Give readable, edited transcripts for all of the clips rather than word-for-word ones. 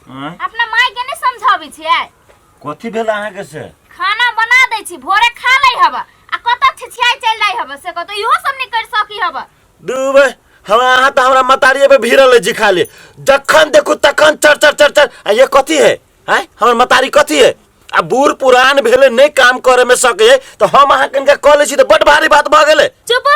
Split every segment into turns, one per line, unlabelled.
आँय?
अपना माय के नहीं समझाबै छियै
कथी भेल अहाँके से
खाना बना दै छी भोरे खा लै हब आ कतऽ छिछियाइ चलि जाइ हब से कतौ इहो सब नहीं कर सकी हब
दूबे हमरा अहाँ तऽ हमरा मतारिये पे भिड़ल अछि खाली जखन देखू तखन चर चर चर चर आ ये कथी है आँय हमर मतारी कथी है आ बूढ़ पुरान भेलै नहि काम करे में सकै है तऽ हम अहाँ कनिका कऽ लै छी तऽ बड भारी बात भऽ गेलै
चुप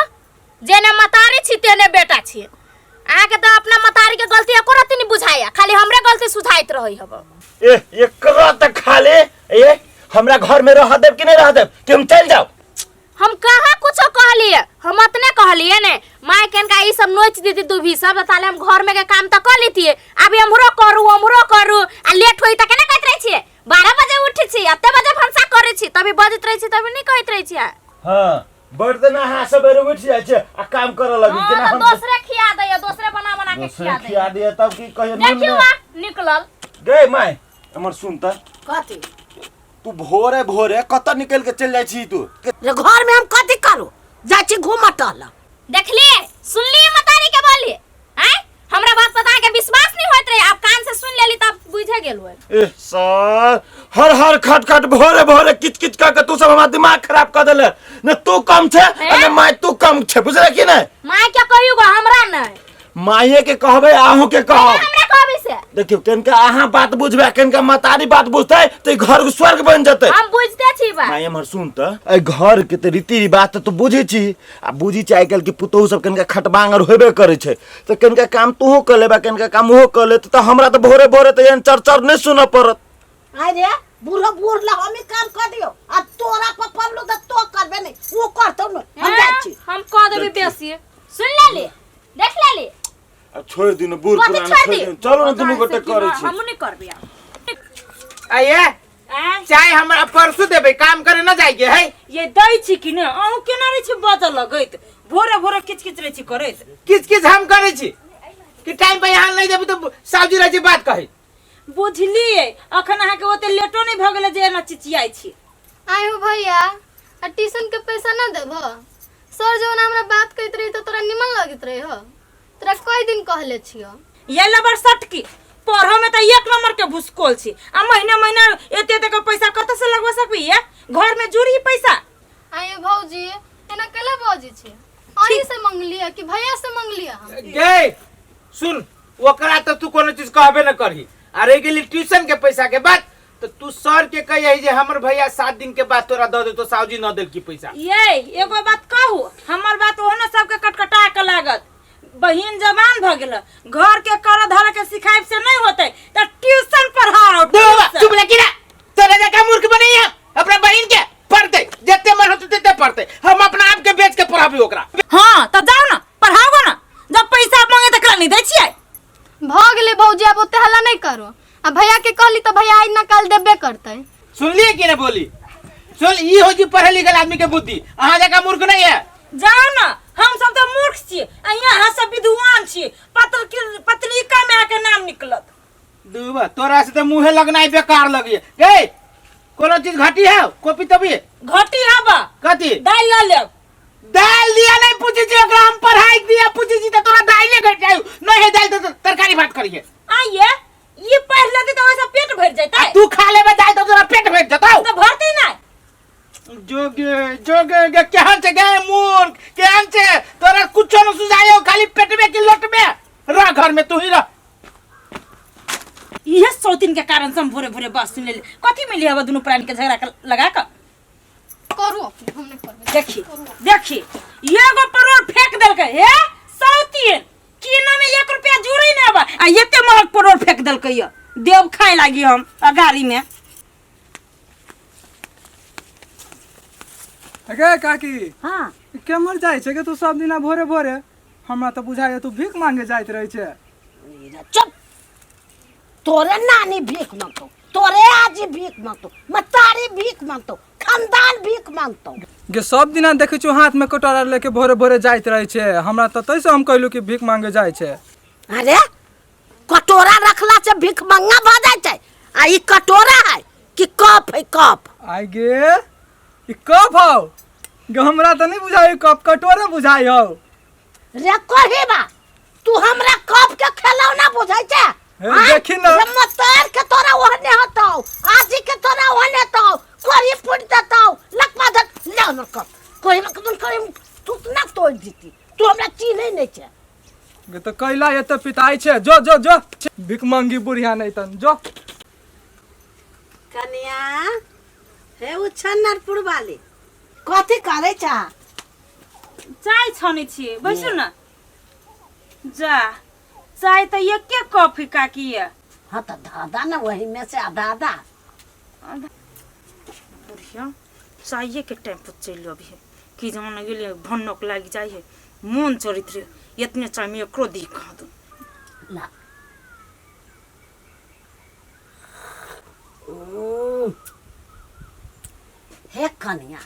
जेने मतारी छी तेने बेटा छी अहाँके तऽ अपना मतारी के गलती एको रत्ती नहीं बुझाइया खाली हमरे गलती सुझाइत रहै हब
ए एकरा तऽ खाली ए हमरा घर में रह देब कि नहीं रह देब कि हम चलि जाउ
हम कहाँ कुछो कहलिए हम अतने कहलिए ने माय केनका ई सब नोच दीदी दुभी सब ताले हम घर में के काम त कर लेतिए अभी हमरो करू हमरो करू आ लेट होई त केना कहत रहै छिए 12 बजे उठै छी अते बजे भनसा करै छी तभी बजैत रहै छी तभी नहीं कहैत रहै छिए
हाँ बड़ दिन अहाँ सबेरे उठि जाइ छै आ काम करऽ लगी
हाँ,
जेना
त
हम
दोसरे खिया दैया दोसरे बना बना के
दोसरे
खिया
खिया
दैया
दिए तब की कहियो नून
देखियो
ने
आ निकलल
गे माय हमर सुन त
कथी
तू भोरे भोरे कतऽ निकलि के चलि जाइ छी तू
रे घर में हम कथी करू जाइ छी घूमऽ टहलऽ
देखलिए सुनलिए मतारी के बोली आय हमरा बात पता के विश्वास नहीं होइत रहे आप कान से सुन लेली तब बुझे गेल होय
ए सर हर हर खट खट भोरे भोरे किच किच कर के तू सब हमार दिमाग खराब कर देले ने तू कम छे आ ने माय तू कम छे बुझले कि नहीं
माय के कहियो गो हमरा नहीं
माये के कहबे आहू के कहब
हमरा कहबी से
देखियो केनका अहाँ बात बुझबे केनका मतारी बात बुझते तो घर स्वर्ग बन जते
हम बुझते छी बा
माय हमर सुन त ए घर के त रीति रिवाज त तू बुझै छी आ बुझी छी आइ काल्हि के पुतोहु सब कनिका खटबांगर होबे करै छै तऽ कनिका काम तोहो कऽ लेबा कनिका काम ओहो कऽ लेत तऽ हमरा तऽ भोरे भोरे तऽ एहन चर चर नहि सुनऽ पड़त
आइ रे बूढ़ो बूढ़ ला हम ही काम कर दियो आ तोरा पर पड़लो तऽ तो करबे नहीं वो करतो न हम जाइ छी
हम कह देबी बेसी सुन ले ले देख ले ले
आ छोड़ि दिनु बूढ़
कथी
पुरान
छोड़ि
छोड़ि
दी?
दिनु चलू ने दुनू गोटे करै छी
हमहूँ नहीं करबी आब
आइए
आँय
चाय हमरा परसू देबै काम करे न जाइके है
ये दै छी कि नहि अहूँ केना रहै छी बजऽ लगैत भोरे भोरे किच किच रहै छी करैत
किछ किछ हम करै छी कि टाइम पर यहाँ नहीं देबै तऽ सावजी रहै छी बात कहै
बुझलियै अखन अहाँके ओते लेटो नहि भऽ गेलै जे एना चिचियाइ छी
आय हो भैया आ ट्यूशन के पैसा ना देबह सर जवन हमरा बात कहैत रही तऽ तोरा निमन लगैत रहे हो तोरा कई दिन कहले छियो
ये लबर सटकी पढ़ो में तऽ एक नंबर के भुसकोल छी आ महीना महीना एते एते के पैसा कतऽ से लगवा सकबी ये घर में जुड़ी पैसा
आय भौजी एना केला बजै छी अहीं से मंगलियै कि भैया से मंगलियै हम
गे सुन ओकरा तऽ तू कोनो चीज कहबे न करही आ रहि गेली ट्यूशन के पैसा के बात तऽ तू सर के कहिए जे हमर भैया 7 दिन के बाद तोरा दऽ देतो सावजी न देलकी पैसा
ये एगो बात कहू हमर बात ओहने सबके कटकटा के लागत बहिन जवान भऽ गेल घर के कर धर के सिखाइब से नहीं होते तऽ ट्यूशन पढ़ाओ
बाबा
ट्यूशन।
चुप लगी ना तोरा जका मूर्ख बनैया अपना बहिन के पढ़ते जते मन होते तते पढ़ते हम अपना आप के बेच के पढ़ाबी ओकरा
हाँ तऽ जाओ ना पढ़ाओ ना जब पैसा मांगे तऽ करा नहीं दै छियै
भऽ गेलै भौजी आब ओते हल्ला नहि करू आ भैया के कहली तऽ भैया आइ ना काल देबे करतै
सुनलिए कि ने बोली सुन ई हो जी पढ़े लिखल आदमी के बुद्धि अहाँ जका मूर्ख नहीं है
जाओ ना हम सब तऽ मूर्ख छियै आ यहाँ सब विद्वान छियै पत्र पत्रिका में अहाँके नाम निकलत
दूबा तोरा से तो मुंहे लगना बेकार लगी गे कोनो चीज घटी है कॉपी तभी
घटी हवा
कथी
दालि लऽ लेब
दाल दिया नहीं पूछे छी ओकरा हम पढ़ाई दिया पूछे छी त तोरा दाइले घट जाय नहीं है दाल तो तरकारी भात करिए
आइए ये पढ़ लेते तो वैसा पेट भर जाता
आ तू खा लेबे दाल तो तोरा पेट भर जतौ
तो भरते नहीं
जोगे जोगे गे केहन छै गे मूर्ख केहन छै तोरा कुछो न सुझायो खाली पेटबे की लोटबे रह घर में तू ही रह
इहे सौतीन के कारण से हम भोरे भोरे बात सुन लेली कथी मिली हवा दुनू प्राणी के झगड़ा के लगा के
करू अपने हम नहि करबै
देखी देखी एगो परोड़ फेंक देलकै हे सौतीन कीना में 1 रुपया जुड़े नहीं बा आ एते महग परोड़ फेंक देलकै ये देव खाए लागी हम आ गाड़ी में
गे काकी
हाँ
केम्हर जाइ छै गे तू सब दिना भोरे भोरे हमरा तऽ बुझाइए तू भीख मांगे जाइत रहै छै
चुप तोरे नानी भीख मांगतो तोरे आजी भीख मांगतो मतारी भीख मांगतो खानदान भीख मांगतो
गे सब दिना देखै छियौ हाथ में कटोरा लेके भोरे भोरे जाइत रहै छै हमरा तऽ ताहिसँ हम कहलहुँ कि भीख मांगे जाइ छै
अरे कटोरा रखला से भीख मंगा भऽ जाइ छै आ ई कटोरा है कि कप है कप
आइ गे ई कप हौ गे हमरा तऽ नहि बुझाइ कप कटोरे बुझाइ हौ
रे कही बा तू हमरा कप के खेलौना बुझै छै
हे, देखी ना।
मतार के तोरा ओहने हतौ, आजी के तोरा ओहने हतौ, कोरी फूट देतौ, लकवा धत ले हमर कप। कोई मत मन करे तू ना तोड़ दीती। तू हमरा चिन्है नै छै।
गे तऽ कैला एते पिताइ छै जो जो जो भिख मंगी बुढ़िया नहीं तन जो।
कनिया हे उ छन्नरपुर वाली कथी करै छा?
चाय छानै छियै, बैसू ने। जा चाय तऽ एके कप है काकी ये।
हाँ तऽ दादा ने वही में से आधा आधा।
बुढ़िया चाये के टाइम पर चलि अभी है कि जमाना गेलियै भन्नक लागि जाइ है मोन चढ़ैत रहे एतने चाय में एकरो दी कहाँ दू।
ला हे कनिया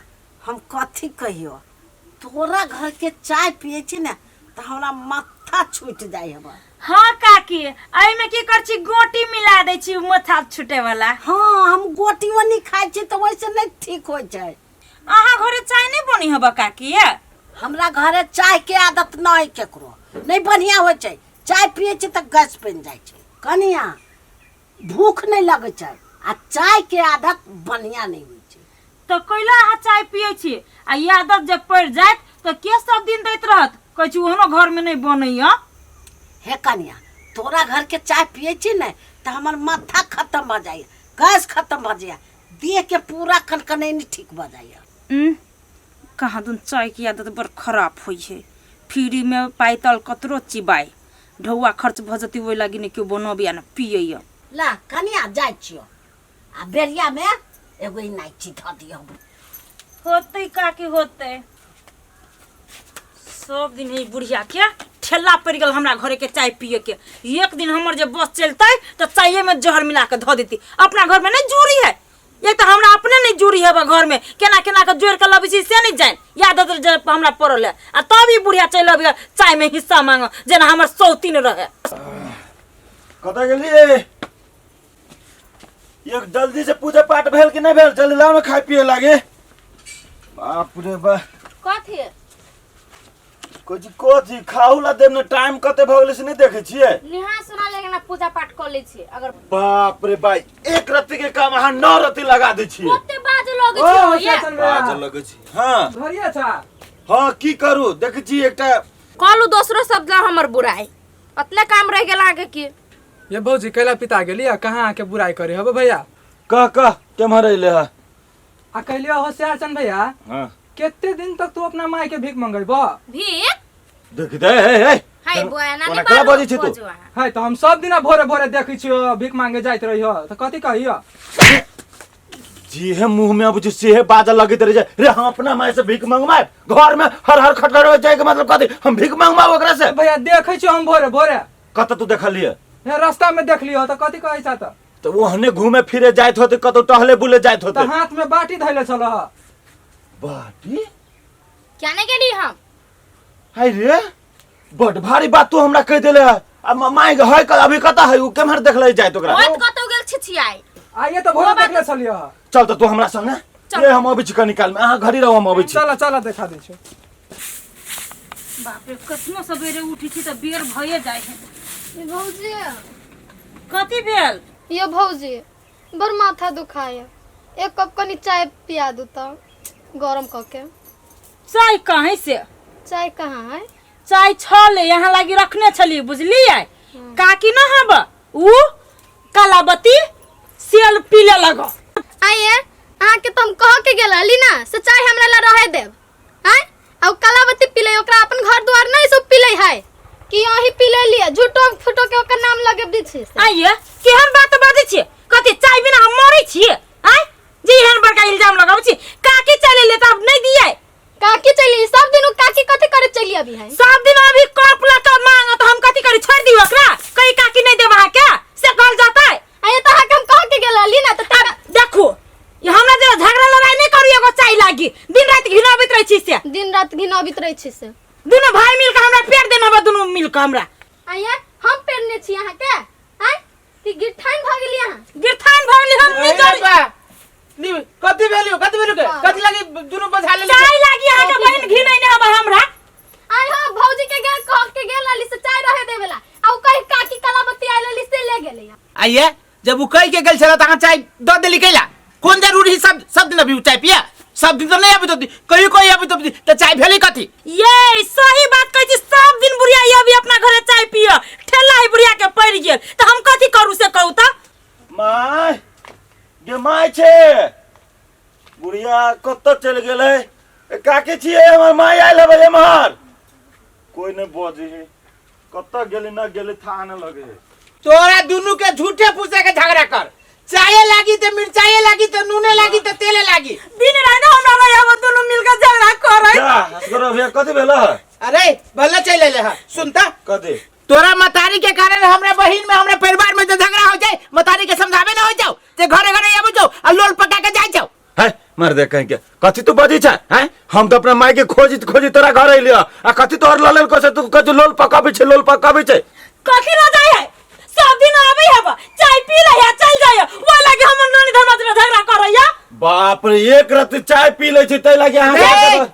हम कथी कहियो, तोरा घर के चाय पिए छी ने तऽ हमरा माथा छूटि जाइ हब।
हाँ काकी एहिमे की कर छी गोटी मिला दै छी माथा छूटे वाला।
हाँ हम गोटी ओनी खाइ छी तऽ ओहिसँ नहि ठीक होइ छै।
अहाँ घरे चाय नहि बनी हब काकी?
हमरा घरे चाय के आदत नहि केकरो, नहि बढ़िया होइ छै। चाय पिए छी तऽ गैस बनि जाइ छै। कनिया भूख नहि लगै छै आ चाय के आदत बढ़िया नहि होइ छै।
तऽ कैला अहाँ चाय पिए छी आ ई आदत जब पड़ि जायत तऽ के सब दिन दैत रहत? कहै छी ओहनो घरमे नहि बनैया।
हे कनिया तोरा घर के चाय पिए छी ने तऽ हमर माथा खत्म भऽ जाइए, गैस खत्म भऽ जाइए, देह के पूरा कनकनैनी ठीक भऽ जाइए।
कहाँ दुन चाय के आदत बड़ खराब होइ है, फ्री में पाइ तल कतरो चिबाय ढौआ खर्च भऽ जतै ओहि लागी ने केओ बनबैया ने पियैया।
ला कनिया जाइ छियो आ बेरिया में एगो इलायची धऽ दियौ।
होतै काकी होतै, सब दिन ई बुढ़िया के ठेला पड़ि गेल हमरा घरे के चाय पिए के। एक दिन हमर जे बस चलतै तऽ चाये में जहर मिला के धऽ देती। अपना घर में नहीं जूरी है, एक तऽ हमरा अपने नहीं जूरी है घर में, केना केना के जोड़ के लबै छी से नहीं जानि, याद जे हमरा पड़ल है आ तब ई बुढ़िया चलि अबियै चाय में हिस्सा मांग जेना हमर सौतीन रहे।
कतऽ गेलियै? एक जल्दी से पूजा पाठ भेल कि नहीं भेल? जल्दी लाओ ना खाए पिए लागे। बाप रे बा।
कथी?
कोची कोची खाऊ ला देब ने, टाइम कते भऽ गेलै से नहीं देखे छियै?
निहा सुना लेकिन ना पूजा पाठ कऽ लै छियै अगर।
बाप रे बाई, एक रत्ती के काम अहाँ 9 रत्ती लगा दै छियै।
ओते बाज लगै
ओ
छै होइए।
चेतन भैया।
बाज लगै छी। हाँ।
घरिया छा।
हाँ की करू देखै छी एकटा
कहलू दोसरो शब्द ला हमर बुराई अतने काम रह गेल अहाँके की?
ये भौजी कैला पिता गेली आ कहाँ आके बुराई करे हबे भैया?
कह कह केम्हर अइले ह?
आ कहलियो होशियार चंद भैया
हाँ।
केते दिन तक तू अपना माय के भीख मंगेबो?
भीख?
देख दे हे हे।
हाय बुआ ना
कोना
नहीं
केना
बालू
बजै छी तू?
बजू अहाँ।
है तो हम सब दिना भोरे भोरे देखै छियो भीख मांगे जाइत रहियो त कथी कहियो?
जेहे मुंह में अबै छै सेहे बाजऽ लगैत रहै छै। रे हम अपना माय से भीख मंगवाएब? घर में हर हर खटखट जाय के मतलब कथी? हम भीख मंगवाएब ओकरा से?
भैया देखै छियो हम भोरे भोरे।
कतऽ तू देखलियै?
हे रास्ता में देखलियो त कथी कहै छा त?
तऽ ओहने घूमे फिरे जाइत होते, कतौ टहले बुले जाइत होते।
त हाथ में बाटी धैले छल।
बाटी?
क्या नहीं गेली हम?
हाय रे बड भारी बात तू हमरा कहि देले है। आ माय के है अभी कतऽ है? उ केम्हर देखले जाइत ओकरा?
होइत कतौ गेल छिछियाई।
आइए त भोरे देखले छलियो।
चल त तू हमरा संगे।
चल।
ए हम अबै छी कनी काल में, अहाँ घड़ी रहू हम अबै छी।
चल चल देखा दै छी।
बाप रे कसनो सवेरे उठी छी तऽ बेर भए जाइ है।
ये भौजी।
कथी भेल?
ये भौजी बड़ माथा दुखाय, एक कप कनी चाय पिया दू तऽ गरम कऽ के।
चाय कहाँ से?
चाय कहाँ है?
चाय छल यहाँ लागी रखने छली बुझलियै, काकी न हब उ कालाबती सेल पीले लग।
आइए अहाँके तऽ हम कह के गेल रहली ना से चाय हमरा ला रहे देब, आँय? आ उ कालाबती पीले ओकरा अपन घर द्वार नहीं सब पीले है कि अहीं पीले लिए झूठो फूटो के ओकर नाम लगे दी छी से।
आइए केहन बात बाजै छियै? कथी चाय बिना हम मरै छियै? आँय जे एहन बड़का इल्जाम लगाबै छी? काकी चलि एलै तऽ आब नहि दियै?
काकी चली सब दिन उ काकी कथी करे चली अभी है?
सब दिन अभी कप लऽ कऽ मांगत, हम कथी करी? छोड़ि दियौ ओकरा? कही काकी नहि देब अहाँके से कहल जेतै?
आइए तऽ अहाँके हम कह के गेल रहली ना तऽ
देखू ये हमरा जे झगड़ा लड़ाई नहीं करू, एगो चाय लागी दिन रात घिनाबैत रहै छी से।
दिन रात घिनाबैत रहै छी से।
दुनू भाई मिल के हमरा पेड़ देने हबे, दुनू मिल के हमरा।
आइए हम पेड़ने छी अहाँके? आँय कि गिरठाइन भऽ गेली अहाँ?
गिरठाइन भऽ गेली हम नहीं
ए बा, नी, कथी भेलियो? कथी भेलियो के? कथी लागी दुनू बजा लेली?
चाय लागी अहाँके बहिन घिनैने हबे हमरा।
आइ हो भौजी के गेल कह के गेल रहली से चाय रहे देवेला आ उ कही काकी कलाबती आइ लेली से ले गेल।
आइए जब उ कह के गेल छला त अहाँ चाय दऽ देली कैला कोन जरूरी सब सब दिन अभी उ चाय पिया सब दिन तो नहीं अभी तो कहियो कहियो अभी तो तो चाय भेली कथी
ये सही बात कहै छी सब दिन बुढ़िया ये अभी अपना घरे चाय पिय ठेला ही बुढ़िया के पड़ि गेल तऽ हम कथी करू से कहू तऽ
माय गे माय छै बुढ़िया कतऽ चलि गेलै ए, काकी छियै हमर माय आयल हेबै एम्हर कोइ नहि बजै है कतऽ गेलै न गेलै थाह न लगे है
तोरा दुनू के झूठे फूसे के झगड़ा कर चाय लागी ते मिर्चाई लागी ते नूने लागी ते तेले लागी
दिन रात हमरा रहे हम दुनू मिलके झगड़ा करै
जा असगर भैया कथी भेल
अरे भले चल ले हा सुनता
कथी
तोरा मतारी के कारण हमरा बहिन में हमरा परिवार में जो झगड़ा हो जाए मतारी के समझावे ना हो जाओ ते घरे घरे आबो जाओ आ लोल पका के जाय जाओ
है मर दे कहीं के कथी तू बजै छै हैं हम तऽ अपना माय के खोजित खोजित तोरा घर अइलियो आ कथी तोहर लऽ लेल कसे तू कथी लोल पकाबै छै लोल पकाबै छै
कथी ल जाय है सब दिन आबै है चाय पी ले है चल जाय वो लागे हमर नानी धर्मा झगड़ा करैया
बाप रे एक रत्ती चाय पी लै छै ताहि लागी अहाँ
ए,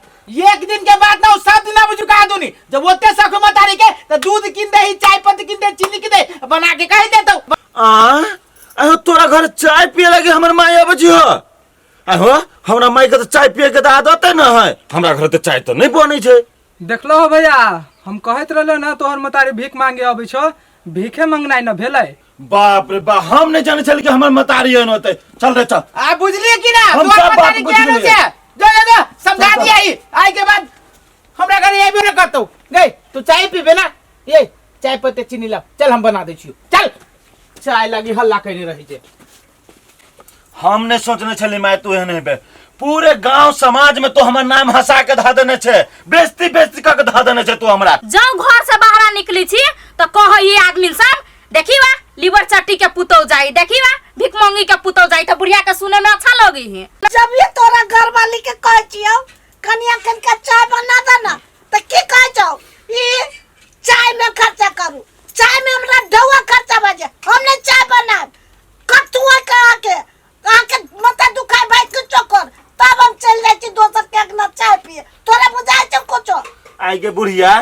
एक दिन के बाद ना सात दिन आबो चुका दूनी जब ओते सख मतारी के तो दूध किन दे चाय पत्ती किन दे चीनी किन दे बना के कह देतो
आ आहो तोरा घर चाय पिए लागी हमर माय अबै छी हो आहो हमरा माय के तऽ चाय पिए के तऽ आदते न है हमरा घर तऽ चाय तऽ नहि बनै छै
देखलो हो भैया हम कहैत रहलो ना तोहर मतारी भीख मांगे अबै छौ भीखे मंगनाइ न भेलै
बाप रे बाप हम नहि जानै छली कि हमर मतारी एहन होतै चल रे चल
आ बुझलिए कि ना
हम
तोहर
सब बात
मतारी
बुझि
केहन
गेलियै।
छै जो जो जो समझा
चल, चल।
दिया ही आई के बाद हमरा घरे आबो ना करतौ गई तू चाय पीबे ना ये चाय पत्ती चीनी ला चल हम बना दै छियो चल चाय लागी हल्ला कइने रही छै
हम नहि सोचने छली माय तू एहन हेबे पूरे गांव समाज में तो हमर नाम हंसा के धऽ देने छै बेइज्जती बेइज्जती कऽ के धऽ देने छै तू हमरा
जौ घर से बाहर निकली छी तो कह ये आदमी सब देखी बा लीवर चट्टी के पुतौ जाई देखी बा भिखमंगी के पुतौ जाई तो बुढ़िया के सुने में अच्छा लगी है
जब ये तोरा घरवाली के कहै छियौ कनिया कनिका चाय बना दे ना तऽ की कहै छौ ई चाय में खर्चा करू चाय में हमरा ढौआ खर्चा भऽ जाय हम नहि चाय बनायब कतहु के अहाँके अहाँके माथा दुखाय भाइ किछो कर तब हम चलि जाइ छी दोसर के अंगना चाय पिए तोरा बुझाइ छौ कुछो
आई गे बुढ़िया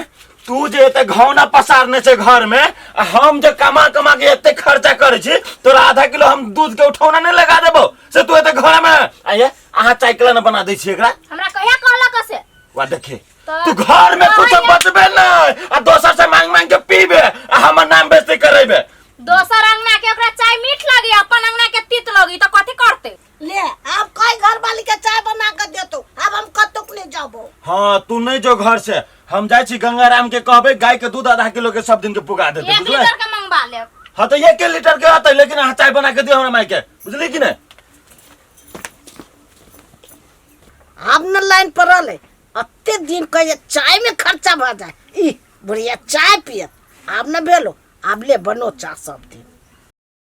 तू जे एते घौना पसारने छै घर में आ हम जे कमा कमा के एते खर्चा करै छी तोरा आधा किलो हम दूध के उठौना नहीं लगा देबो से तू एते घर में आइए अहाँ चाय के ना बना दै छी एकरा
हमरा कहिया कहलक से
वा देखे
तऽ-
तू घर में कुछ
आइए।
बचबे नहीं आ दोसर से मांग मांग के पीबे आ हमर नाम बेइज्जती करेबे
दोसर अंगना के ओकरा चाय मीठ लगी अपन अंगना के तीत लगी तो कथी करते
ले आब कई घर वाली के चाय बना के देतो आब हम कतौ नहीं जाबो
हाँ तू नहीं जो घर से हम जाइ छी गंगाराम के कहबे गाय के दूध आधा किलो के सब दिन के पुगा देते
एक
बुझले
लीटर के मंगवा लेब
हाँ तो एक लीटर के होते लेकिन अहाँ चाय बना के दियो हमरा माय के बुझली कि नहीं
आब न लाइन पर रहले अते दिन कहिए चाय में खर्चा भऽ जाए ई बुढ़िया चाय पियत आब न भेलो आब ले बनो चाह सब दिन